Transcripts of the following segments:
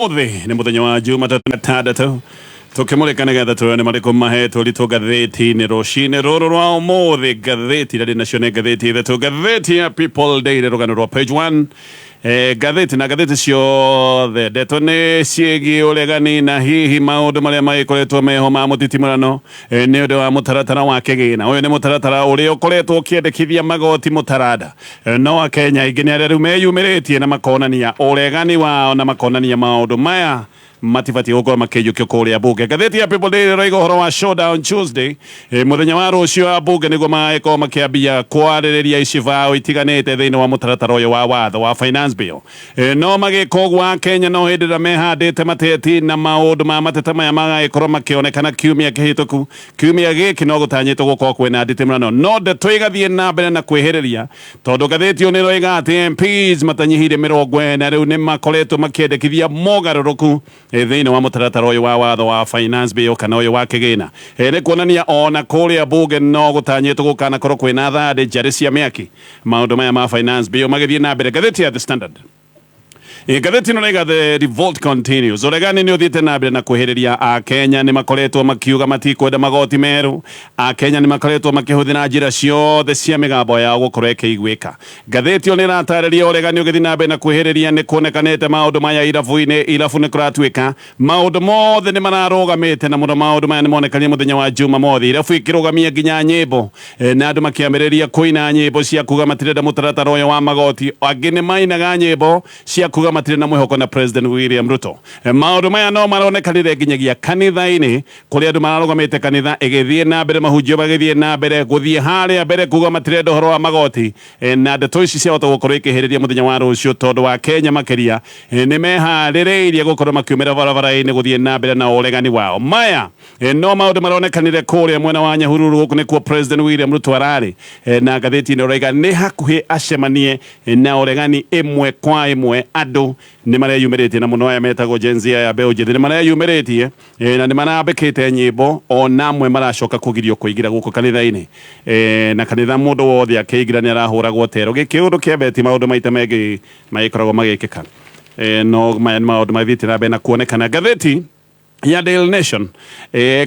Ũmũthĩ nĩ mũthenya wa Jumatatũ na tandatũ tũkĩmũrĩka nĩgetha tuone marĩkũ mahetwo ritũ ngathĩti-inĩ rũcinĩ rũrũ rwa ũmũthĩ. Ngathĩti iria ndĩ nacio nĩ ngathĩti ithatũ, ngathĩti ya People Daily, rũgano rwa page 1, ngathĩti na ngathĩti ciothe ndeto nĩ ciĩgiĩ ũregani na hihi maũndũ marĩa magĩkoretwo meho ma mũtitimũrano nĩ ũndũ wa mũtaratara wa kĩgĩna. Ũyũ nĩ mũtaratara ũrĩa ũkoretwo ũkĩendekithia magoti mũtaranda. No Akenya aingĩ nĩ arĩa rĩu meyumĩrĩtie na makonania ũregani wao na makonania maũndũ maya matibatiĩ gũkorwo makĩiyũkio kũrĩa mbunge. Ngathĩti ya People Daily ĩroiga ũhoro wa showdown Tuesday, mũthenya wa rũciũ wa mbunge nĩguo magagĩkorwo makĩambia kwarĩrĩria icibaũ itiganĩte thĩinĩ wa mũtaratara ũyũ wa watho wa finance bill. No magĩka ũguo Akenya no hĩndĩ ĩrĩa mehandĩte mateti na maũndũ ma mateta maya magagĩkorwo makĩonekana kiumia kĩhĩtũku. Kiumia gĩkĩ no gũtanyĩtwo gũkorwo kwĩna nditimũrano no ndeto igathiĩ na mbere na kwĩhĩrĩria tondũ ngathĩti ĩyo nĩroiga atĩ MPs matanyihĩire 40 rĩu nĩmakoretwo makĩendekithia mogarũrũku thĩinĩ wa mũtaratara ũyũ wa watho wa finance bill kana ũyũ wa kĩgĩna. Nĩ kuonania ona kũrĩa mbunge no gũtanyĩtwo gũkanakorwo kwĩna thandĩ njarĩ cia mĩaki maũndũ maya ma finance bill magĩthiĩ na mbere. Ngathĩti ya The Standard. Ngathĩti ĩno raiga the revolt continues. Ũregani nĩ ũthiĩte na mbere na kwĩhĩrĩria. Akenya nĩ makoretwo makiuga matikwenda magoti merũ. Akenya nĩ makoretwo makĩhũthĩra njĩra ciothe cia mĩgambo yao gũkorwo ĩkĩiguĩka. Ngathĩti ĩyo nĩ ĩratarĩria ũregani ũgĩthiĩ na mbere na kwĩhĩrĩria nĩ kuonekanĩte maũndũ maya irabu-inĩ. Irabu nĩ kũratuĩka maũndũ mothe nĩ mararũgamĩte na mũno maũndũ maya nĩ monekanire mũthenya wa Jumamothi. Irabu ikĩrũgamia nginya nyĩmbo na andũ makĩambĩrĩria kũina nyĩmbo cia kuga matirenda mũtaratara ũyũ wa magoti. Angĩ nĩ mainaga nyĩmbo cia kuga matirĩ na mwĩhoko na President William Ruto. Maũndũ maya no maronekanire nginyagia kanitha-inĩ kũrĩa andũ mararũgamĩte kanitha ĩgĩthiĩ na mbere, mahunjio magĩthiĩ na mbere gũthiĩ harĩa mbere kuga matirenda ũhoro wa magoti. Na ndeto ici ciahota gũkorwo ikĩhĩrĩria mũthenya wa rũciũ tondũ wa Kenya makĩria nĩ meharĩrĩirie gũkorwo makiumĩra barabara-inĩ gũthiĩ na mbere na ũregani wao. Maya no maũndũ maronekanire kũrĩa mwena wa Nyahururu, gũkũ nĩkuo President William Ruto ararĩ, na ngathĩti ĩno ĩroiga nĩ hakuhĩ acemanie na ũregani ĩmwe kwa ĩmwe. Andũ nĩ mareyumĩrĩtie na mũno aya metagwo Gen Z, aya mbeũ njĩthĩ nĩ mareyumĩrĩtie na nĩ marambĩkĩte nyĩmbo, ona amwe maracoka kũgirio kũingĩra gũkũ kanitha-inĩ, na kanitha mũndũ wothe akĩingĩra nĩ arahũragwo tero. Gĩkĩ ũndũ kĩa mbere ti maũndũ maita maingĩ magĩkoragwo magĩkĩka, no maya nĩ maũndũ mathiĩte na mbere na kuonekana. Ngathĩti ya Daily Nation,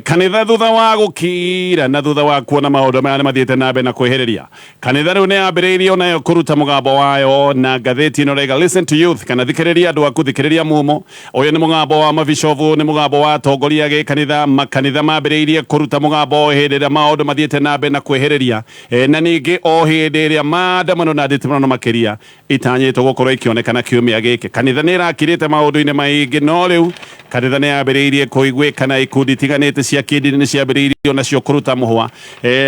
kanitha thutha wa gũkira na thutha wa kuona maũndũ maya nĩ mathiĩte na mbere na kwĩhĩrĩria, kanitha rĩu nĩ yambĩrĩirie onayo kũruta mũgambo wayo, na ngathĩti ĩno ĩraiga listen to youth kana thikĩrĩria andũ aku, thikĩrĩria mumo. Ũyũ nĩ mũgambo wa mabishobu, nĩ mũgambo wa atongoria gĩkanitha. Makanitha mambĩrĩirie kũruta mũgambo o hĩndĩ ĩrĩa maũndũ mathiĩte na mbere na kwĩhĩrĩria, na ningĩ o hĩndĩ ĩrĩa maandamano na nditimũrano makĩria itanyĩtwo gũkorwo ikĩonekana kiumia gĩkĩ. Kanitha nĩ ĩrakirĩte maũndũ-inĩ maingĩ, no rĩu kanitha nĩ yambĩrĩirie kũiguĩka na ikundi itiganĩte cia kĩndini nĩ ciambĩrĩirie onacio kũruta mũhwa.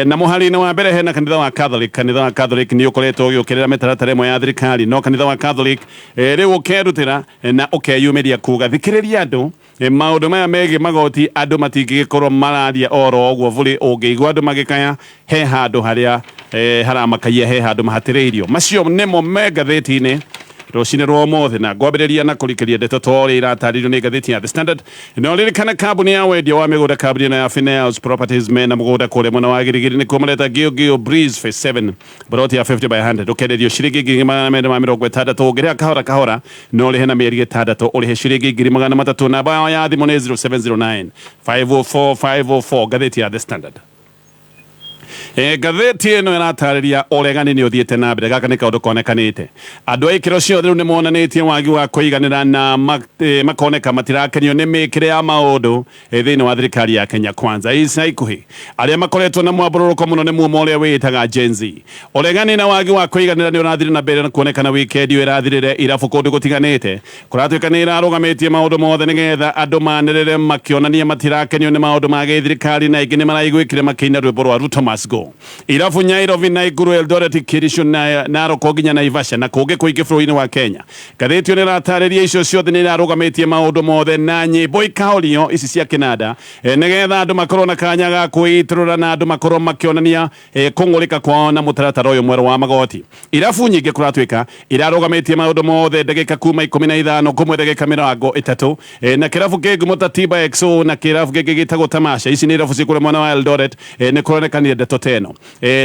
Na mũhari-inĩ wa mbere hena kanitha wa Catholic. Kanitha wa Catholic nĩ ũkoretwo ũgĩũkĩrĩra mĩtaratara ĩmwe ya thirikari, no kanitha wa Catholic rĩu ũkerutĩra na ũkeyumĩria kuga thikĩrĩria andũ. Maũndũ maya megiĩ magoti andũ matingĩgĩkorwo mararia oro ũguo bũrĩ. Ũngĩigua andũ magĩkaya he handũ harĩa haramakaia, he handũ mahatĩrĩirio. Macio nĩmo me ngathĩti-inĩ rũcinĩ rwa ũmũthĩ, na ngwambĩrĩria na kũrikĩria ndeto ta ũrĩa iratarĩrio nĩ ngathĩti ya The Standard. Na ũririkane kambuni ya wendia wa mĩgũnda, kambuni ĩno ya Finels Properties, mena mũgũnda kũrĩa mwena wa Girigiri, nĩkuo mareta Gilgil Breeze Phase 7, broti ya 50 by 100, ũkenderio ciringi 460,000. Ũngĩrĩha kahora kahora no ũrĩhe na mĩeri 6, ũrĩhe ciringi 300,000. Namba yao ya thimũ nĩ 0709 504 504. Ngathĩti ya The Standard. Ngathĩti ĩno ĩratarĩria ũregani nĩ ũthiĩte na mbere. Gaka nĩ kaũndũ konekanĩte, andũ a ikĩro ciothe rĩu nĩ monanĩtie wagi wa kũiganĩra na makoneka matirakenio nĩ mĩkĩre ya maũndũ thĩinĩ wa thirikari ya Kenya Kwanza. Ica ikuhĩ arĩa makoretwo na mwambũrũrũko mũno nĩ mumo ũrĩa wĩĩtaga Gen Z. Ũregani na wagi wa kũiganĩra nĩ ũrathire na mbere na kuonekana wikendi ĩyo ĩrathirire irabu kũndũ gũtiganĩte. Kũratuĩka nĩ irarũgamĩtie maũndũ mothe nĩgetha andũ manĩrĩre makĩonania matirakenio nĩ maũndũ ma gĩthirikari, na aingĩ nĩ maraiguĩkire makĩina rwĩmbo rwa Ruto must go. Irabu Nyairobi, Naikuru, Eldoret, Kericho na Narok nginya Naivasha na kũngĩ kũingĩ bũrũri-inĩ wa Kenya. Ngathĩti ĩyo nĩ ĩratarĩria icio ciothe nĩ irarũgamĩtie maũndũ mothe na nyĩmbo ikahorio ici cia kĩnanda, nĩgetha andũ makorwo na kanya ga kwĩitũrũra na andũ makorwo makĩonania kũng'ũrĩka kwao na mũtaratara ũyũ mwerũ wa magoti. Irabu nyingĩ kũratuĩka irarũgamĩtie maũndũ mothe ndagĩka kuma 15 kũmwe ndagĩka 30, na kĩrabu kĩ ngumo ta Tiba XO na kĩrabu kĩngĩ gĩtagwo Tamasha. Ici nĩ irabu ciĩ kũrĩa mwena wa Eldoret. Nĩ kũronekanire ndeto ndeto teno.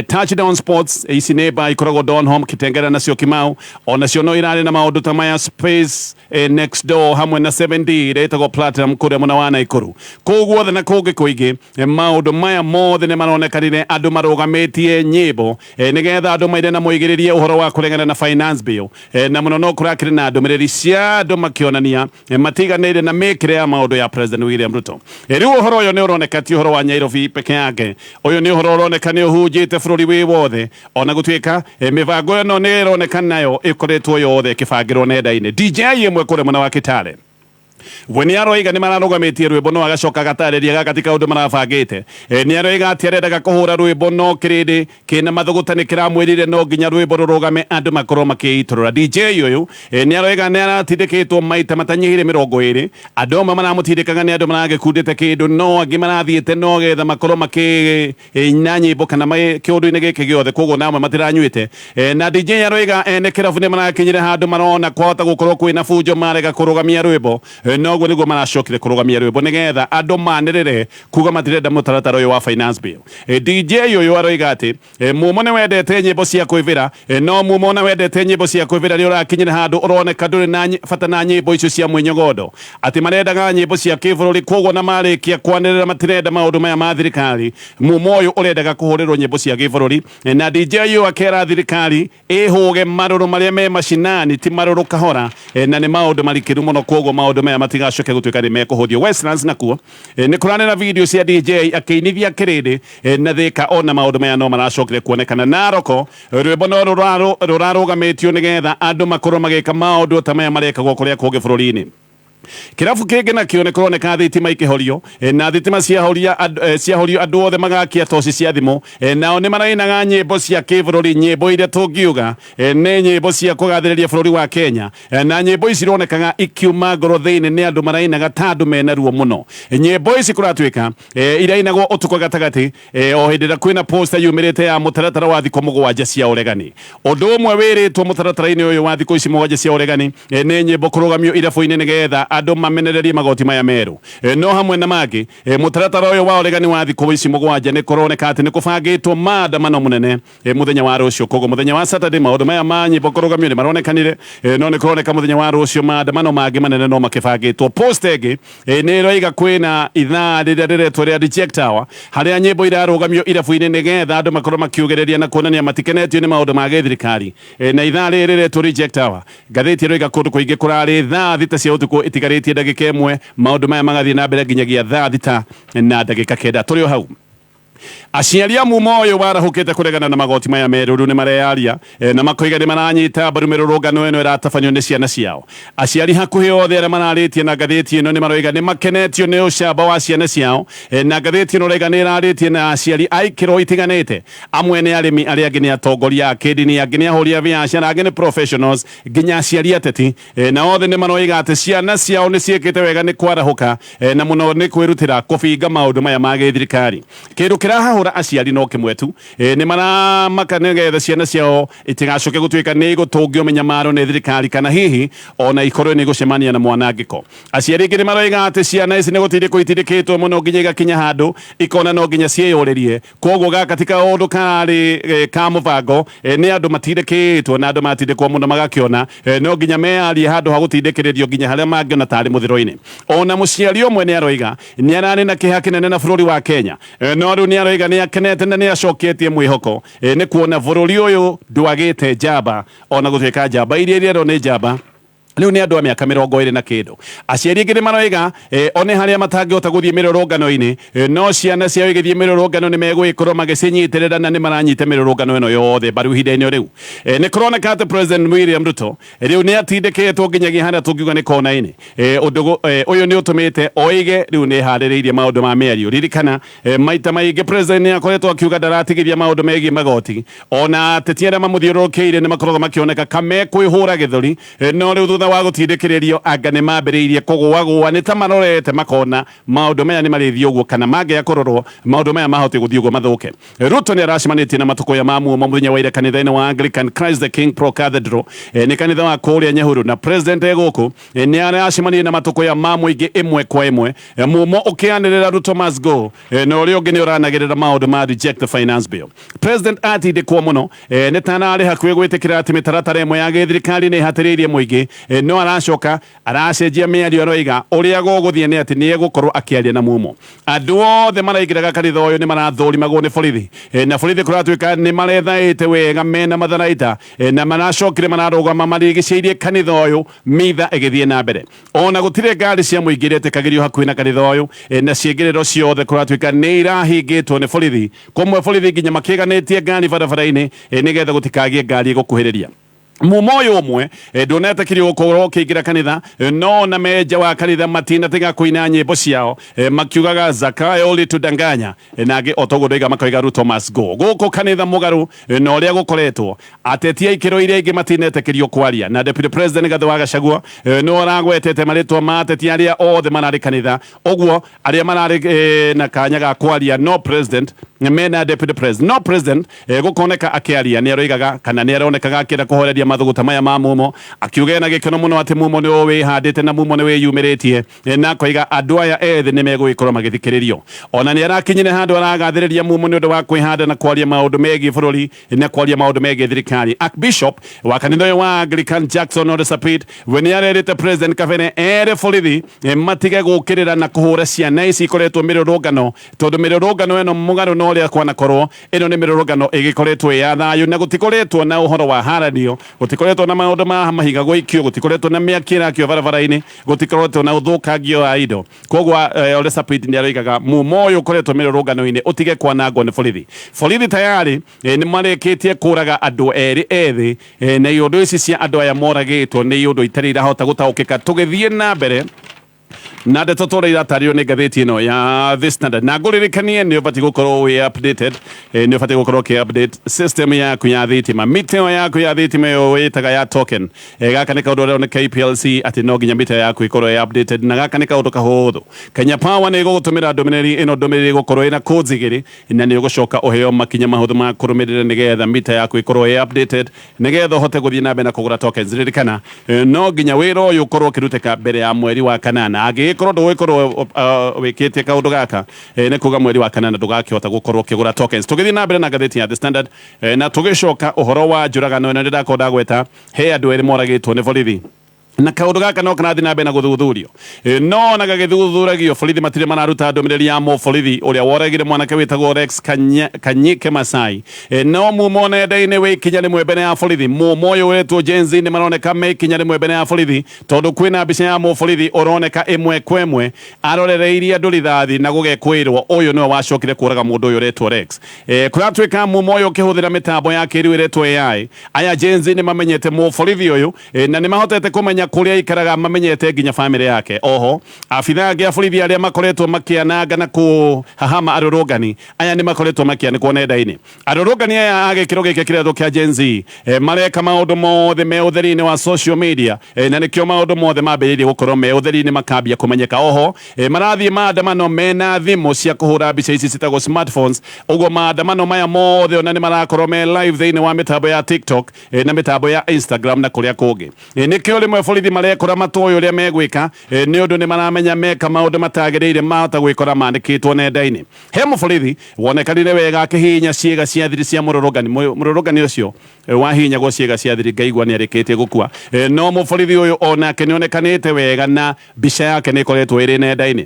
Touchdown Sports ici nĩ bar ikoragwo Donholm, Kitengela na Syokimau, onacio no irarĩ na maũndũ ta maya. Space Next Door hamwe na 7D ĩrĩa ĩtagwo Platinum kũrĩa mwena wa Naikuru, kũu guothe na kũngĩ kũingĩ, maũndũ maya mothe nĩ maronekanire andũ marũgamĩtie nyĩmbo nĩgetha andũ maire na moigĩrĩrie ũhoro wa kũregana na finance bill. Na mũno no kũrakĩrĩ na ndũmĩrĩri cia andũ makĩonania matiganĩire na mĩkĩre ya maũndũ ya President William Ruto. Rĩu ũhoro ũyũ nĩ ũroneka ti ũhoro wa Nairobi peke yake, ũyũ nĩ ũhoro ũroneka nĩ ũhunjĩte bũrũri wĩ wothe, ona gũtuĩka mĩbango ĩno nĩ ĩroneka nayo ĩkoretwo yothe ĩkĩbangĩrwo nenda-inĩ. DJ ĩmwe kũrĩa mwena wa Kitale we nĩ aroiga nĩ mararũgamĩtie rwĩmbo, no agacoka agatarĩria gaka ti kaũndũ marabangĩte. Nĩ aroiga atĩ arendaga kũhũra rwĩmbo, no kĩrĩndĩ kĩna mathũgũta nĩ kĩramwĩrire no nginya rwĩmbo rũrũgame andũ makorwo makĩitũrũra. DJ ũyũ nĩ aroiga nĩ aratindĩkĩtwo maita matanyihĩire 20. Andũ amwe maramũtindĩkaga nĩ andũ maragĩkundĩte kĩndũ, no angĩ marathiĩte no getha makorwo makĩina nyĩmbo kana kĩũndũ-inĩ gĩkĩ gĩothe, koguo namwe matiranyuĩte. Na DJ aroiga ene kĩrabu nĩ marakinyire handũ marona kwahota gũkorwo kwĩna bunjo marega kũrũgamia rwĩmbo. Noguo nĩguo maracokire kũrũgamia rwĩmbo nĩgetha andũ manĩrĩre kuga matirenda mũtaratara ũyũ wa finance bill. DJ ũyũ aroiga atĩ mumo nĩ wendete nyĩmbo cia kwĩvĩra, no mumo na wendete nyĩmbo cia kwĩvĩra nĩ ũrakinyĩra handũ ũroneka ndũrĩ na bata na nyĩmbo icio cia mwĩnyogondo, atĩ marendaga nyĩmbo cia kĩbũrũri. Koguo na marĩkia kwanĩrĩra matirenda maũndũ maya ma thirikari, mumo ũyũ ũrendaga kũhũrĩrwo nyĩmbo cia gĩbũrũri. Na DJ ũyũ akera thirikari ĩhũge marũrũ marĩa me macinani, ti marũrũ kahora. Na nĩ maũndũ marikĩru mũno, koguo maũndũ maya matigacoke gũtuĩka nĩ mekũhũthio. Westlands nakuo nĩ kũranĩra video cia DJ akĩinithia kĩrĩndĩ, na Thika ona maũndũ maya no maracokire kuonekana. Naroko rwĩmbo no rũrarũgamĩtio nĩgetha andũ makorwo magĩka maũndũ ta maya marekagwo kũrĩa kũngĩ bũrũri-inĩ. Kĩrabu kĩngĩ nakĩo nĩ kũroneka thitima ikĩhorio, na thitima ciahoria ciahorio andũ othe magakia toci cia thimũ. Nao nĩ marainaga nyĩmbo cia kĩbũrũri, nyĩmbo iria tũngiuga nĩ nyĩmbo cia kũgathĩrĩria bũrũri wa Kenya. Na nyĩmbo ici ironekaga ikiuma ngoro thĩinĩ, nĩ andũ marainaga ta andũ mena ruo mũno. Nyĩmbo ici kũratuĩka irainagwo ũtukũ gatagatĩ, o hĩndĩ ĩrĩa kwĩna poster yumĩrĩte ya mũtaratara wa thikũ 7 cia ũregani. Ũndũ ũmwe wĩrĩtwo mũtaratara-inĩ ũyũ wa thikũ ici 7 cia ũregani nĩ nyĩmbo kũrũgamio irabu-inĩ nĩgetha andũ mamenererie magoti maya merũ. No hamwe na mangĩ, mũtaratara ũyũ wa ũregani wa thikũ ici 7 nĩ kũroneka atĩ nĩ kũbangĩtwo maandamano mũnene mũthenya wa rũciũ. Koguo mũthenya wa Saturday maũndũ maya ma nyĩmbo kũrũgamio nĩ maronekanire, no nĩ kũroneka mũthenya wa rũciũ maandamano mangĩ manene no makĩbangĩtwo. Post ĩngĩ nĩ ĩroiga kwĩna ithaa rĩrĩa rĩretwo rĩa reject hour, harĩa nyĩmbo irarũgamio irabu-inĩ nĩgetha andũ makorwo makiugĩrĩria na kuonania matikenetio nĩ maũndũ ma gĩthirikari. Na ithaa rĩrĩ rĩretwo reject hour, ngathĩti ĩroiga kũndũ kũingĩ kũrarĩ thaa 6 cia ũtukũ itigarĩtie ndagĩka 1, maũndũ maya magathiĩ na mbere nginyagia thaa 6:09. Tũrĩ o hau, aciari a mumo ũyũ warahũkĩte kũregana na magoti maya merũ rĩu nĩ mareyaria, na makoiga nĩ maranyita mbaru mĩrũrũngano ĩno ĩratabanio nĩ ciana ciao. Aciari hakuhĩ othe arĩa mararĩtie na ngathĩti ĩno nĩ maroiga nĩ makenetio nĩ ũcamba wa ciana ciao. Na ngathĩti ĩno ĩroiga nĩ ĩrarĩtie na aciari a ikĩro itiganĩte, amwe nĩ arĩmi, arĩa angĩ nĩ atongoria a kĩndini, angĩ nĩ ahũri a biacara, angĩ nĩ professionals, nginya aciari ateti. Na othe nĩ maroiga atĩ ciana ciao nĩ ciĩkĩte wega nĩ kwarahũka, na mũno nĩ kwĩrutĩra kũbinga maũndũ maya ma gĩthirikari. Kĩndũ kĩrahahũra aciari no kĩmwe tu, nĩ maramaka nĩgetha ciana ciao itigacoke gũtuĩka nĩ igũtũngio mĩnyamaro nĩ thirikari, kana hihi ona ikorwo nĩ igũcemania na mwanangĩko. Aciari aingĩ nĩ maroiga atĩ ciana ici nĩ gũtindĩkwo itindĩkĩtwo mũno nginya igakinya handũ ikona no nginya ciĩyũrĩrie. Koguo gaka ti kaũndũ kararĩ ka mũbango, nĩ andũ matindĩkĩtwo, na andũ matindĩkwo mũno magakĩona no nginya meyarie handũ ha gũtindĩkĩrĩrio nginya harĩa mangĩona tarĩ mũthiro-inĩ. Ona mũciari ũmwe nĩ aroiga nĩ ararĩ na kĩeha kĩnene na bũrũri wa Kenya, no rĩu nĩ aroiga nĩ akenete na nĩ acoketie mwĩhoko, nĩ kuona bũrũri ũyũ ndwagĩte njamba, ona gũtuĩka njamba iria irerwo nĩ njamba rĩu nĩ andũ a mĩaka 20 na kĩndũ. Aciari aingĩ nĩ maroiga one harĩa matangĩhota gũthiĩ mĩrũrũngano-inĩ, no ciana ciao igĩthiĩ mĩrũrũngano nĩ megũgĩkorwo magĩcinyitĩrĩra, na nĩ maranyita mĩrũrũngano ĩno yothe mbaru ihinda-inĩ rĩu. Nĩ kũroneka atĩ President William Ruto rĩu nĩ atindĩkĩtwo nginyagia harĩa tũngiuga nĩ kona-inĩ. Ũndũ ũyũ nĩ ũtũmĩte oige rĩu nĩ harĩrĩirie maũndũ ma mĩario. Ririkana, maita maingĩ president nĩ akoretwo akiuga ndaratigithia maũndũ megiĩ magoti, ona ateti arĩa mamũthiũrũrũkĩirie nĩ makoragwo makĩoneka ka mekwĩhũra gĩthũri. No rĩu thutha Thutha wa gũtindĩkĩrĩrio, anga nĩ mambĩrĩirie kũgũagũa, nĩ ta marorete makona maũndũ maya nĩ marĩthiĩ ũguo, kana mangĩaga kũrorwo maũndũ maya mahote gũthiĩ ũguo mathũke. Ruto nĩ aracemanĩtie na matũkũya ma muomo mũthenya wa ira kanitha-inĩ wa Anglican Christ the King Pro Cathedral, nĩ kanitha wa kũrĩa Nyahururu, na president e gũkũ nĩ aracemanirie na matũkũya ma mũingĩ ĩmwe kwa ĩmwe. Muomo ũkĩanĩrĩra "Ruto must go", na ũrĩa ũngĩ nĩ ũranagĩrĩra maũndũ ma "Reject the finance bill". President atindĩkwo mũno, nĩ ta ararĩ hakuhĩ gwĩtĩkĩra atĩ mĩtaratara ĩmwe ya gĩthirikari nĩ ĩhatĩrĩirie mũingĩ, no aracoka aracenjia mĩario, aroiga ũrĩa gũgũthiĩ nĩ atĩ nĩ egũkorwo akĩaria na mumo. Andũ othe maraingĩraga kanitha ũyũ nĩ marathũrimagwo nĩ borithi, na borithi kũratuĩka nĩ marethaĩte wega mena matharaita, na maracokire mararũgama marigicĩirie kanitha ũyũ mitha ĩgĩthiĩ na mbere. Ona gũtirĩ ngari cia mũingĩ iria ĩtĩkagĩrio hakuhĩ na kanitha ũyũ, na ciĩngĩrĩro ciothe kũratuĩka nĩ irahingĩtwo nĩ borithi. Kũmwe borithi nginya makĩganĩtie ngari barabara-inĩ, nĩgetha gũtikagĩe ngari ĩgũkuhĩrĩria. Mumo ũyũ ũmwe ndũnetĩkirio gũkorwo ũkĩingĩra kanitha, no na menja wa kanitha matinatiga kũina nyĩmbo ciao, makiugaga "Zakayo ulitudanganya", na angĩ o toguo ndoiga makoiga "Ruto must go". Gũkũ kanitha mũgarũ na ũrĩa gũkoretwo, ateti a ikĩro iria ingĩ matinetĩkĩrio kwaria, na Deputy President Rigathĩ wa Gachagua nĩ ũragwetete marĩtwa ma ateti arĩa othe mararĩ kanitha. Ũguo arĩa mararĩ na kanya ga kwaria no president mena deputy president, no president gũkoneka akĩaria nĩ aroigaga kana nĩ aronekaga akĩenda kũhoreria mathuguta maya ma mumo, akiuga na gĩkeno mũno atĩ mumo nĩ wĩhandĩte na mumo nĩ wĩyumĩrĩtie, na akoiga andũ aya ethĩ nĩ megũgĩkorwo magĩthikĩrĩrio. Ona nĩ arakinyire handũ aragathĩrĩria mumo nĩ ũndũ wa kwĩhanda na kwaria maũndũ megiĩ bũrũri na kwaria maũndũ megiĩ thirikari. Archbishop wa kanitha ũyũ wa Anglican, Jackson Ole Sapit, we nĩ arerĩte president kabere ere borithi matige gũkĩrĩra na kũhũra ciana ici ikoretwo mĩrũrũngano, tondũ mĩrũrũngano ĩno, mũgarũ na ũrĩa kwanakorwo, ĩno nĩ mĩrũrũngano ĩgĩkoretwo ĩ ya thayũ, na gũtikoretwo na ũhoro wa haranio, gũtikoretwo na maũndũ ma mahiga gũikio, gũtikoretwo na mĩaki ĩrakio barabara-inĩ, gũtikoretwo na ũthũkangio wa indo. Koguo Ole Sapit nĩ aroigaga mumo ũyũ ũkoretwo mĩrũrũngano-inĩ ũtige kwanangwo nĩ borithi. Borithi tayari nĩ marĩkĩtie kũraga andũ erĩ ethĩ, na iũndũ ici cia andũ aya moragĩtwo nĩ iũndũ itarĩ irahota gũtaũkĩka. Tũgĩthiĩ na mbere na ndeto tũrĩa iratarĩrio nĩ ngathĩti ĩno ya The Standard, na ngũririkanie nĩ ũbatiĩ gũkorwo wĩ updated, nĩ ũbatiĩ gũkorwo ũkĩ update system yaku ya thitima, mita ĩyo yaku ya thitima ĩyo wĩtaga ya token. Gaka nĩ kaũndũ ũrerwo nĩ KPLC atĩ no nginya mita yaku ĩkorwo ĩ updated, na gaka nĩ kaũndũ kahũthũ. Kenya Power nĩ ĩgũgũtũmĩra ndũmĩrĩri ĩno, ndũmĩrĩri ĩgũkorwo ĩna codes igĩrĩ, na nĩ ũgũcoka ũheo makinya mahũthũ ma kũrũmĩrĩra nĩgetha mita yaku ĩkorwo ĩ updated, nĩgetha ũhote gũthiĩ na mbere na kũgũra tokens. Ririkana, no nginya wĩra ũyũ ũkorwo ũkĩrutĩka mbere ya mweri wa kanana. Angĩgĩkorwo ndũgũgĩkorwo wĩkĩtie kaũndũ gaka, nĩ kuga mweri wa kanana ndũgakĩhota gũkorwo ũkĩgũra tokens. Tũgĩthiĩ na mbere na ngathĩti ya The Standard, na tũgĩcoka ũhoro wa njũragano ĩno ndĩrakorwo ndagweta, he andũ erĩ moragĩtwo nĩ borithi, na kaũndũ gaka no karathiĩ na mbere na gũthuthurio. No ona gagĩthuthuragio, borithi matirĩ mararuta ndũmĩrĩri ya mũborithi ũrĩa woragire mwanake wĩtagwo Rex Kanyike Masai. No mumo nenda-inĩ wĩ ikinya rĩmwe mbere ya borithi. Mumo ũyũ wĩtwo Gen Z nĩ maroneka me ikinya rĩmwe mbere ya borithi, tondũ kwĩna mbica ya mũborithi ũroneka ĩmwe kwa ĩmwe arorereirie andũ rithathi na gũgekwĩrwo ũyũ nĩwe wacokire kũraga mũndũ ũyũ ũretwo Rex. Kũratuĩka mumo ũyũ ũkĩhũthĩra mĩtambo ya kĩrĩu ĩretwo AI, aya Gen Z nĩ mamenyete mũborithi ũyũ, na nĩ mahotete kũmenya kũrĩa aikaraga, mamenyete nginya bamĩrĩ yake. Oho abithaa angĩ a borithi arĩa makoretwo makĩananga na kũhahama arũrũngani aya nĩ makoretwo makĩanĩkwo nenda-inĩ. Arũrũngani aya a gĩkĩro gĩkĩ kĩretwo kĩa Gen Z mareka maũndũ mothe me ũtheri-inĩ wa social media, na nĩkĩo maũndũ mothe mambĩrĩirie gũkorwo me ũtheri-inĩ makambia kũmenyeka. Oho marathiĩ maandamano mena thimũ cia kũhũra mbica ici citagwo smartphones. Ũguo maandamano maya mothe ona nĩ marakorwo me live thĩinĩ wa mĩtambo ya TikTok, na mĩtambo ya Instagram na kũrĩa kũngĩ. Nĩkĩo rĩmwe borithi marekora matoĩ ũrĩa megwĩka, nĩ ũndũ nĩ maramenya meka maũndũ matagĩrĩire mahota gwĩkora mandĩkĩtwo nenda-inĩ. He mũborithi wonekanire wega akĩhihinya ciĩga cia thiri cia mũrũrũngani. Mũrũrũngani ũcio wahihinyagwo ciĩga cia thiri ngaigua nĩ arĩkĩtie gũkua. No mũborithi ũyũ onake nĩ onekanĩte wega na mbica yake nĩ ĩkoretwo ĩrĩ nenda-inĩ.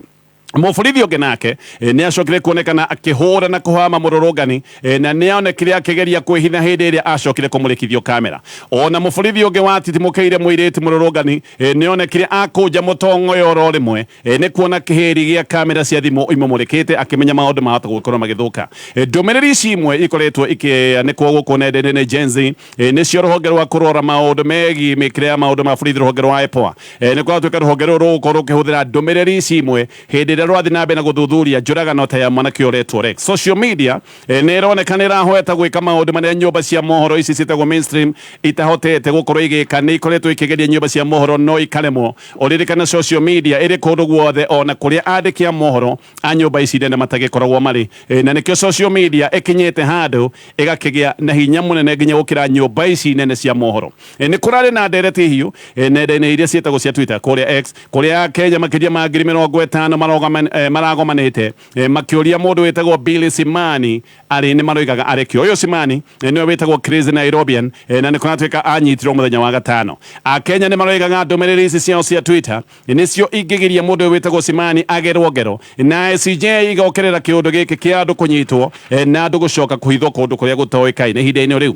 Mũborithi ũngĩ nake nĩ acokire kuonekana akĩhũra na kũhama mũrũrũngani, na nĩ onekire akĩgeria kwĩhitha hĩndĩ ĩrĩa acokire kũmũrĩkithio kamera. Ona mũborithi ũngĩ watitimũkĩire mũirĩtu mũrũrũngani, nĩ onekire akũnja mũtongoyo oro rĩmwe, nĩ kuona kĩhĩri gĩa kamera cia thimũ imũmũrĩkĩte, akĩmenya maũndũ mahota gũkorwo magĩthũka. Ndũmĩrĩri ici imwe ikoretwo ikĩanĩkwo gũkũ nenda-inĩ nĩ Gen Z, nĩcio rũhonge rwa kũrora maũndũ megiĩ mĩkĩre ya maũndũ ma borithi, rũhonge rwa IPOA. Nĩ kũratuĩka rũhonge rũrũ rũgũkorwo rũkĩhũthĩra ndũmĩrĩri ici imwe hĩndĩ ĩrĩa Rĩrĩa rũrathiĩ na mbere na gũthuthuria njũragano ta ya mwanake ũretwo Rex. Social media nĩ ĩroneka nĩ ĩrahota gwĩka maũndũ marĩa nyũmba cia mohoro ici ciĩtagwo mainstream itahotete gũkorwo igĩka. Nĩ ikoretwo ikĩgeria nyũmba cia mohoro no ikaremwo. Ũririkane social media ĩrĩ kũndũ guothe, ona kũrĩa andĩki a mohoro a nyũmba ici nene matagĩkoragwo marĩ. Na nĩkĩo social media ĩkinyĩte handũ ĩgakĩgĩa na hinya mũnene nginya gũkĩra nyũmba ici nene cia mohoro. Nĩ kũrarĩ na ndereti hiũ nenda-inĩ iria ciĩtagwo cia Twitter kũrĩa X, kũrĩa Kenya makĩria ma 50,000 maragomanĩte makĩũria mũndũ wĩtagwo Billy Simani arĩ nĩ maroigaga arekio. Ũyũ Simani nĩwe wĩtagwo Crazy Nairobian, na nĩ kũratuĩka anyitirwo mũthenya wa gatano. Akenya nĩ maroigaga ndũmĩrĩri ici ciao cia Twitter nĩcio ingĩgiria mũndũ ũyũ wĩtagwo Simani agerwo ngero, na SCJ igokerera kĩũndũ gĩkĩ kĩa andũ kũnyitwo na andũ gũcoka kũhithwo kũndũ kũrĩa gũtoĩkaine ihinda-inĩ rĩu.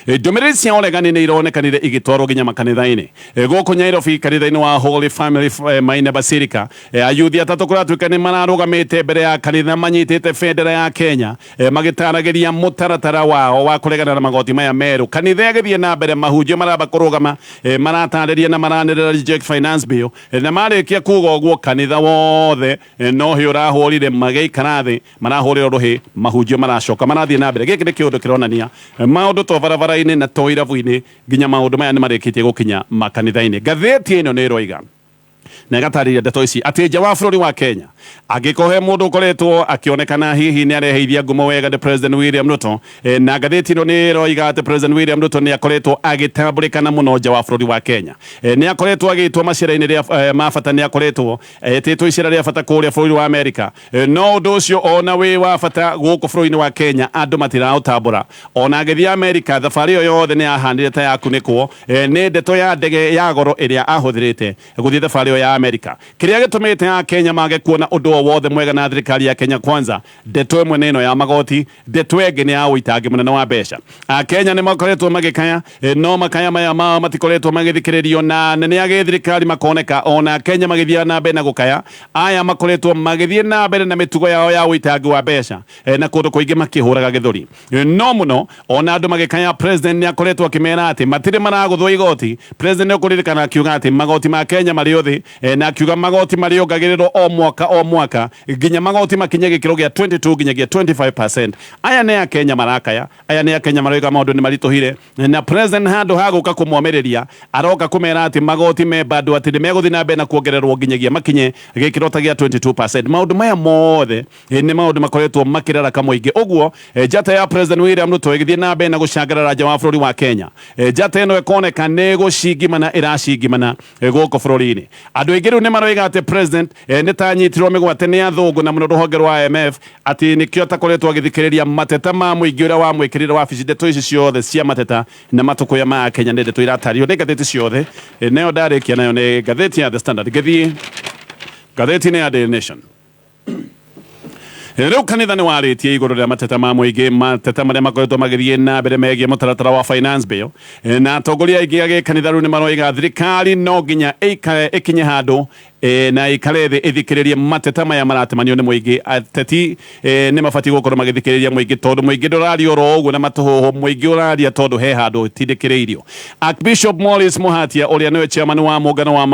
Ndũmĩrĩri cia ũregani nĩ ironekanire igĩtwarwo nginya makanitha-inĩ. Gũkũ Nyairobi kanitha-inĩ wa Holy Family Maina Basilica, ayuthi atatũ kũratuĩka nĩ mararũgamĩte mbere ya kanitha manyitĩte bendera ya Kenya, magĩtaragĩria mũtaratara wao wa kũregana na magoti maya merũ. Kanitha ĩgĩthiĩ na mbere, mahunjio maramba kũrũgama, maratarĩria na maranĩrĩra "Reject Finance Bill", na marĩkia kuga ũguo kanitha wothe no hĩ ũrahũrire, magĩikara thĩ marahũrĩrwo rũhĩ, mahunjio maracoka marathiĩ na mbere. Gĩkĩ nĩ kĩũndũ kĩronania maũndũ to barabara-inĩ na to irabu-inĩ, nginya maũndũ maya nĩ marĩkĩtie gũkinya makanitha-inĩ. Ngathĩti ĩno nĩ ĩroiga na ĩgatarĩria ndeto ici atĩ nja wa bũrũri wa Kenya, angĩkorwo he mũndũ ũkoretwo akĩonekana hihi nĩ areheithia ngumo wega, nĩ President William Ruto. Na ngathĩti ĩno nĩ ĩroiga atĩ President William Ruto nĩ akoretwo agĩtambũrĩkana mũno nja wa bũrũri wa Kenya. Nĩ akoretwo agĩtwo macera-inĩ ma bata, nĩ akoretwo etĩtwo icera rĩa bata kũrĩa bũrũri wa Amerika. No ũndũ ũcio ona wĩ wa bata gũkũ bũrũri-inĩ wa Kenya, andũ matiraũtambũra. Ona agĩthiĩ Amerika, thabarĩ ĩyo yothe nĩ yahanire ta yakunĩkwo nĩ ndeto ya ndege ya goro ĩrĩa ahũthĩrĩte gũthiĩ thabarĩ ĩyo ya Amerika. Kĩrĩa gĩtũmĩte Akenya mage kuona ũndũ o wothe mwega na thirikari ya Kenya Kwanza, ndeto ĩmwe nĩ ĩno ya magoti, ndeto ĩngĩ nĩ ya ũitangi mũnene wa mbeca. Akenya nĩ makoretwo magĩkaya, no makaya maya mao matikoretwo magĩthikĩrĩrio na anene a gĩthirikari makoneka ona Akenya magĩthiĩ na mbere na gũkaya. Aya makoretwo magĩthiĩ na mbere na mĩtugo yao ya ũitangi wa mbeca, na kũndũ kũingĩ makĩhũraga gĩthũri. No mũno ona andũ magĩkaya, president nĩ akoretwo akĩmera atĩ matirĩ maragũthwo igoti. President nĩ ũkũririkana akiuga atĩ magoti ma Kenya marĩ o thĩ, na akiuga magoti marĩongagĩrĩrwo o mwaka o mwaka nginya magoti makinye gĩkĩro gĩa 22 nginyagia 25%. Aya nĩ Akenya marakaya, aya nĩ Akenya maroiga maũndũ nĩ maritũhire, na president handũ ha gũka kũmomĩrĩria aroka kũmera atĩ magoti me bado, atĩ nĩ megũthiĩ na mbere na kuongererwo nginyagia makinye gĩkĩro ta gĩa 22%. Maũndũ maya mothe nĩ maũndũ makoretwo makĩraraka mũingĩ. Ũguo njata ya President William Ruto ĩgĩthiĩ na mbere na gũcangarara nja wa bũrũri wa Kenya, njata ĩno ĩkoneka nĩ gũcingimana ĩracingimana gũkũ bũrũri-inĩ. Andũ aingĩ rĩu nĩ maroiga atĩ president nĩ ta anyitirwo mĩgwate nĩ athũngũ na mũno rũhonge rwa IMF, atĩ nĩkĩo atakoretwo agĩthikĩrĩria mateta ma mũingĩ ũrĩa wamwĩkĩrĩre wabici. Ndeto ici ciothe cia mateta na matũkũya ma Kenya nĩ ndeto iratarĩrio nĩ ngathĩti ciothe. Nayo ndarĩkia nayo nĩ ngathĩti ya The Standard, ngĩthiĩ ngathĩti-inĩ ya Daily Nation. Rĩu kanitha nĩ warĩtie igũrũ rĩa mateta ma mũingĩ, mateta marĩa makoretwo magĩthiĩ na mbere megiĩ mũtaratara wa Finance Bill, na atongoria aingĩ a gĩkanitha rĩu nĩ maroiga thirikari no nginya ĩikare ĩkinye handũ na ĩikare thĩ ĩthikĩrĩrie mateta maya maratemanio nĩ mũingĩ. Ateti nĩ mabatiĩ gũkorwo magĩthikĩrĩria mũingĩ, tondũ mũingĩ ndũraria oro ũguo na matũhũhũ, mũingĩ ũraria tondũ he handũ ũtindĩkĩrĩirio. Archbishop Maurice Muhatia, ũrĩa nĩwe chairman wa mũngano wa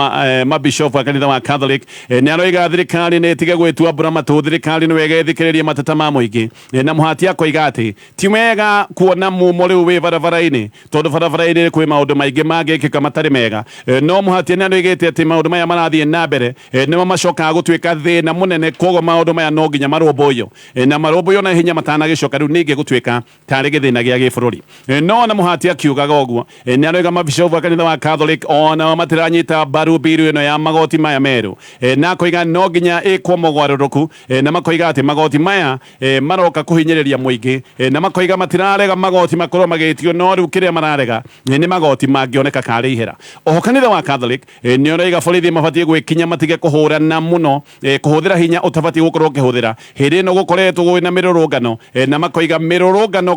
mabishop wa kanitha wa Catholic, nĩ aroiga thirikari nĩ ĩtige gwĩtua mbura matũ, thirikari nĩ wega ĩthikĩrĩrie mateta ma mũingĩ. Na Muhatia akoiga atĩ ti wega kuona mumo rĩu wĩ barabara-inĩ, tondũ barabara-inĩ kwĩ maũndũ maingĩ mangĩkĩka matarĩ mega. No Muhatia nĩ aroigĩte atĩ maũndũ maya marathiĩ na mbere nĩmo macokaga gũtuĩka thĩna mũnene, koguo maũndũ maya no nginya marũmbũiyo na marũmbũiyo na ihenya matanagĩcoka rĩu ningĩ gũtuĩka tarĩ gĩthĩna gĩa gĩbũrũri. No ona Mũhati akiugaga ũguo, nĩ aroiga mabishofu a kanitha wa Catholic onao matiranyita mbaru mbiru ĩno ya magoti maya merũ, na akoiga no nginya ĩkwo mogarũrũku, na makoiga atĩ magoti maya maroka kũhinyĩrĩria mũingĩ, na makoiga matirarega magoti makorwo magĩtio, no rĩu kĩrĩa mararega nĩ magoti mangĩoneka karĩ ihera. Oho kanitha wa Catholic nĩ ũroiga borithi mabatiĩ gwĩkinya matige kũhũrana mũno, kũhũthĩra hinya ũtabatiĩ gũkorwo ũkĩhũthĩra hĩndĩ ĩno gũkoretwo kwĩna mĩrũrũngano, na makoiga mĩrũrũngano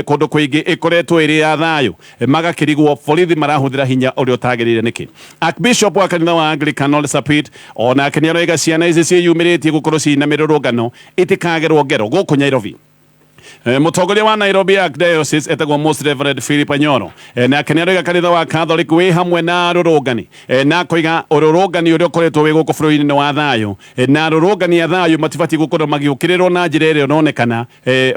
kũndũ kũingĩ ĩkoretwo ĩrĩ ya thayũ, magakĩrigwo borithi marahũthĩra hinya ũrĩa ũtagĩrĩire nĩkĩ. Archbishop wa kanitha wa Anglican Ole Sapit onake nĩ aroiga ciana ici ciĩyumĩrĩtie gũkorwo ciĩna mĩrũrũngano itikagerwo ngero. Gũkũ Nairobi, Mũtongoria wa Nairobi Archdiocese etagwo Most Reverend Philip Anyoro. Nake nĩ aroiga kanitha wa Catholic wĩ hamwe na arũrũngani. Na akoiga ũrũrũngani ũrĩa ũkoretwo wĩ gũkũ bũrũri-inĩ nĩ wa thayũ. Na arũrũngani a thayũ matibatiĩ gũkorwo magĩũkĩrĩrwo na njĩra ĩrĩa ĩronekana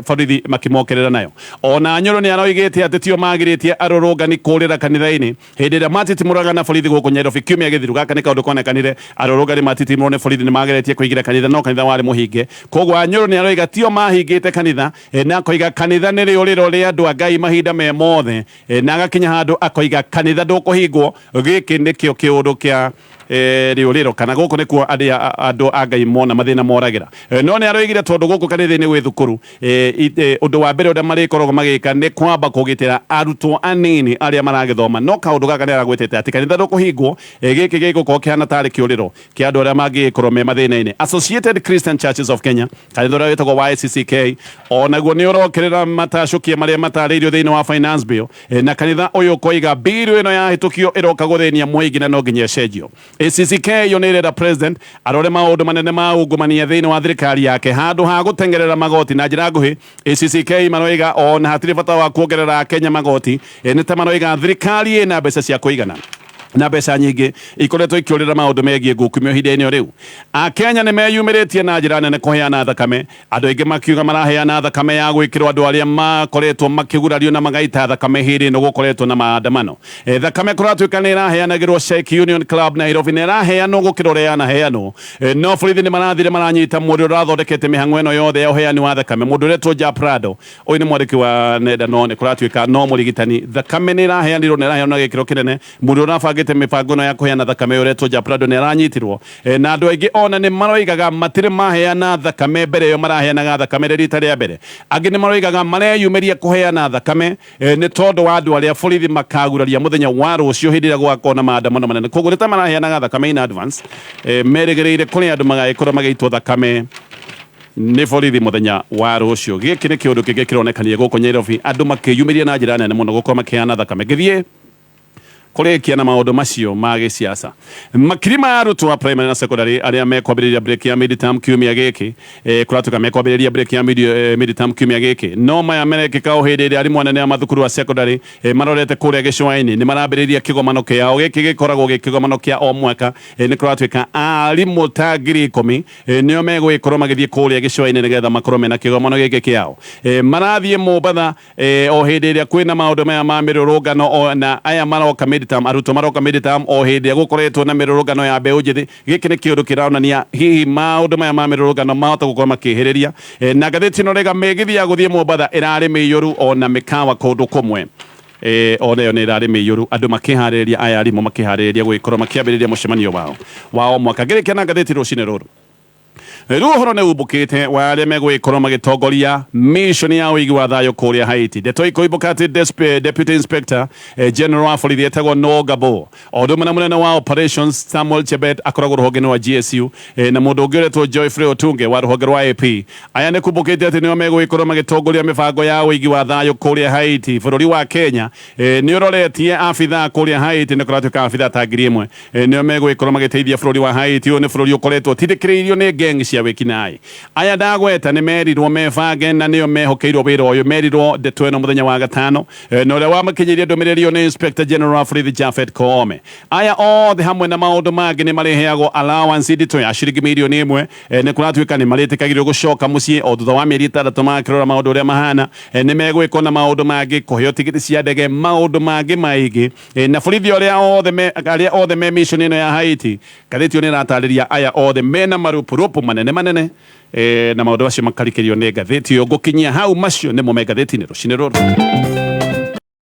borithi makĩmokĩrĩra nayo. Ona Anyoro nĩ aroigĩte atĩ tio magirĩtie arũrũngani kũrĩra kanitha-inĩ hĩndĩ ĩrĩa matitimũraga na borithi gũkũ Nyairobi kiumia gĩthiru. Gaka nĩ kaũndũ konekanire arũrũngani matitimũrwo nĩ borithi nĩ mageretie kũingĩra kanitha no kanitha warĩ mũhinge. Koguo Anyoro nĩ aroiga tio mahingĩte kanitha, na akoiga kanitha nĩ rĩũrĩro rĩa andũ a Ngai mahinda me mothe, na agakinya handũ akoiga kanitha ndũkũhingwo. Gĩkĩ nĩkĩo kĩũndũ kĩa rĩũrĩro kana gũkũ nĩkuo andũ a Ngai mona mathĩna moragĩra. No nĩ aroigire tondũ gũkũ kanitha-inĩ gwĩ thukuru, ũndũ wa mbere ũrĩa marĩkoragwo magĩka nĩ kwamba kũgitĩra arutwo anini arĩa maragĩthoma. No kaũndũ gaka nĩ aragwetete atĩ kanitha ndũkũhingwo, gĩkĩ gĩgũkorwo kĩhana tarĩ kĩũrĩro kĩa andũ arĩa mangĩgĩkorwo me mathĩna-inĩ. Associated Christian Churches of Kenya, kanitha ũrĩa wĩtagwo wa ACCK, onaguo nĩ ũrokĩrĩra matacũkia marĩa matarĩirio thĩinĩ wa Finance Bill, na kanitha ũyũ ũkoiga bill ĩno yahĩtũkio ĩroka gũthĩnia mũingĩ na no nginya ĩcenjio. ACCK yo nĩ ĩrera president arore maũndũ manene ma ungumania thĩinĩ wa thirikari yake handũ ha gũteng'erera magoti. Na njĩra nguhĩ, ACCK maroiga ona hatirĩ bata wa kuongerera Akenya magoti, nĩ ta maroiga thirikari ĩna mbeca cia kũigana na mbeca nyingĩ ikoretwo ikĩũrĩra maũndũ megiĩ ngukumio ihinda-inĩ o rĩu. Akenya nĩ meyumĩrĩtie na njĩra nene kũheana thakame, andũ aingĩ makiuga maraheana thakame ya gwĩkĩrwo andũ arĩa makoretwo makĩgurario na magaita thakame hĩndĩ ĩno gũkoretwo na maandamano. Thakame kũratuĩka nĩ ĩraheanagĩrwo Sheikh Union Club Nairobi na ĩraheanwo gũkĩra ũrĩa yanaheanwo. No borithi nĩ marathire maranyita mũndũ ũrĩa ũrathondekete mĩhang'o ĩno yothe ya ũheani wa thakame, mũndũ ũretwo Ja Prado. Ũyũ nĩ mwandĩki wa nenda no nĩ kũratuĩka no mũrigitani. Thakame nĩ ĩraheanirwo na ĩraheanwo na gĩkĩro kĩnene. Mũndũ ũrĩa ũrabangĩte mĩbango ĩno ya kũheana thakame ũretwo Ja Prado nĩ aranyitirwo. Na andũ aingĩ ona nĩ maroigaga matirĩ maheana thakame mbere ĩyo, maraheanaga thakame rĩ rita rĩa mbere. Angĩ nĩ maroigaga mareyumĩria kũheana thakame nĩ tondũ wa andũ arĩa borithi makaguraria mũthenya wa rũciũ hĩndĩ ĩrĩa gũgakorwo na maandamano manene. Koguo nĩ ta maraheanaga thakame in advance, merĩgĩrĩire kũrĩ andũ magagĩkorwo magĩitwo thakame nĩ borithi mũthenya wa rũciũ. Gĩkĩ nĩ kĩũndũ kĩngĩ kĩronekanire gũkũ Nyairobi, andũ makĩyumĩria na njĩra nene mũno gũkorwo makĩheana thakame. Ngĩthiĩ kũrĩkia na maũndũ macio ma gĩsiasa, makiri ma arutwo a primary na secondary arĩa mekwambĩrĩria break ya mid-term kiumia gĩkĩ, kũratuĩka mekwambĩrĩria break ya mid-term kiumia gĩkĩ, no maya merekĩka o hĩndĩ ĩrĩa arimũ anene a mathukuru a secondary marorete kũrĩa gĩcũa-inĩ nĩ marambĩrĩria kĩgomano kĩao. Gĩkĩ gĩkoragwo gĩ kĩgomano kĩa o mwaka. Nĩ kũratuĩka arimũ ta 10,000 nĩo megũgĩkorwo magĩthiĩ kũrĩa gĩcũa-inĩ nĩgetha makorwo mena kĩgomano gĩkĩ kĩao. Marathiĩ Mombatha o hĩndĩ ĩrĩa kwĩna maũndũ maya ma mĩrũrũngano, na aya maroka midterm, arutwo maroka midterm o hĩndĩ ĩrĩa gũkoretwo na mĩrũrũngano ya mbeũ njĩthĩ. Gĩkĩ nĩ kĩũndũ kĩronania hihi maũndũ maya ma mĩrũrũngano mahota gũkorwo makĩhĩrĩria. Na ngathĩti ĩno rĩga mĩgithi ya gũthiĩ Mombatha ĩrarĩ mĩiyũru, ona mĩkawa kũndũ kũmwe ona ĩyo nĩ ĩrarĩ mĩiyũru, andũ makĩharĩrĩria, aya arimũ makĩharĩrĩria gũgĩkorwo makĩambĩrĩria mũcemanio wao wa o mwaka. Ngĩrĩkia na ngathĩti rũcinĩ rũrũ, rĩu ũhoro nĩ umbũkĩte wa arĩa megũgĩkorwo magĩtongoria mission ya ũigi wa thayũ kũrĩa Haiti. Ndeto ikoimbũka atĩ Deputy Inspector General wa borithi etagwo Noel Gabor, o ũndũ ũmwe na mũnene wa operations Samuel Chebet akoragwo rũhonge-inĩ rwa GSU, na mũndũ ũngĩ ũretwo Geoffrey Otunge wa rũhonge rwa AP. Aya nĩ kumbũkĩte atĩ nĩo megũgĩkorwo magĩtongoria mĩbango ya ũigi wa thayũ kũrĩa Haiti. Bũrũri wa Kenya nĩ ũroretie abithaa kũrĩa Haiti, nĩ kũratuĩka abithaa ta 1,000 nĩo megũgĩkorwo magĩteithia bũrũri wa Haiti. Ũyũ nĩ bũrũri ũkoretwo ũtindĩkĩrĩirio nĩ gang cia wĩkinaĩ. Aya ndagweta nĩ merirwo mebange na nĩo mehokeirwo wĩra ũyũ. Merirwo ndeto ĩno mũthenya wa gatano, na ũrĩa wamakinyĩirie ndũmĩrĩri ĩyo nĩ Inspector General wa borithi Japhet Koome. Aya othe hamwe na maũndũ mangĩ nĩ marĩheagwo allowance nditũ ya ciringi mirioni 1. Nĩ kũratuĩka nĩ marĩtĩkagĩrio gũcoka mũciĩ o thutha wa mĩeri 6 makĩrora maũndũ ũrĩa mahana. Nĩ megwĩkwo na maũndũ mangĩ, kũheo tigiti cia ndege, maũndũ mangĩ maingĩ. Na borithi arĩa othe me mission ĩno ya Haiti, ngathĩti ĩyo nĩ ĩratarĩria aya othe mena marupurupu manene manene, na maũndũ macio makarikĩrio nĩ ngathĩti ĩyo. Ngũkinyia hau, macio nĩmo me ngathĩti-inĩ rũcinĩ rũrũ.